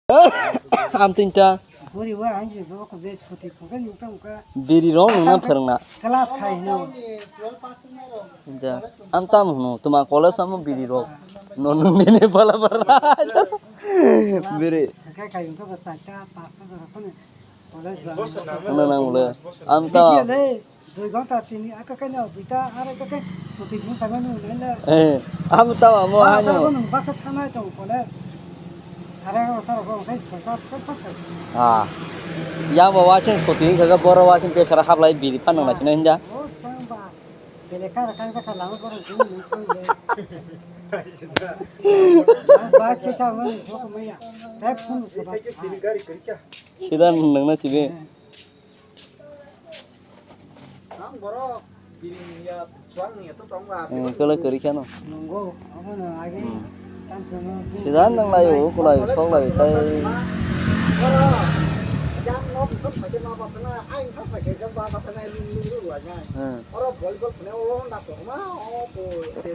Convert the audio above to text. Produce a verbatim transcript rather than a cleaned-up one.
Am tinta. Buri wa hanji bo ko be chuti ko ga nyung tang ka. Biri rong nang na pherang na. Class khai no. Tinta. Am tam no tuma college am biri rong. No nung ni ne bala bara. Biri. Kai kai ko ba sa ta pas ta ko ne. College ba. Nang nang le. Am ta. Dui ghonta tini aka kanya duita arai kake suti jing tangani nila. Eh, amo tama mo hano. Taro nung baksa thanai tong kole. Taro taro ko sai phaisa tak tak. Ah. Yang ba wasing suti khaga boro wasing pesara hablai biri phan nang sina hinda. Oh, sekarang ba. Bele kar kang sa khalang boro jing nung tong le. Ba kisa mo sok maya. Tak pun sebab. Sida nang na sibe. Ang borok bini ya, suang ni to tong ba. Eh, kala kari khano. Nunggu, apa na agi? Hmm. Tang sono. Sidan nang layo, kulai, sok layo, tai. Borok, jang nok sok pakai ma ba sana, aing sok pakai jang ba ba sana, lu lu lu lu aja. Hmm. Borok volleyball punya ulo nda tong ma, oh, po, te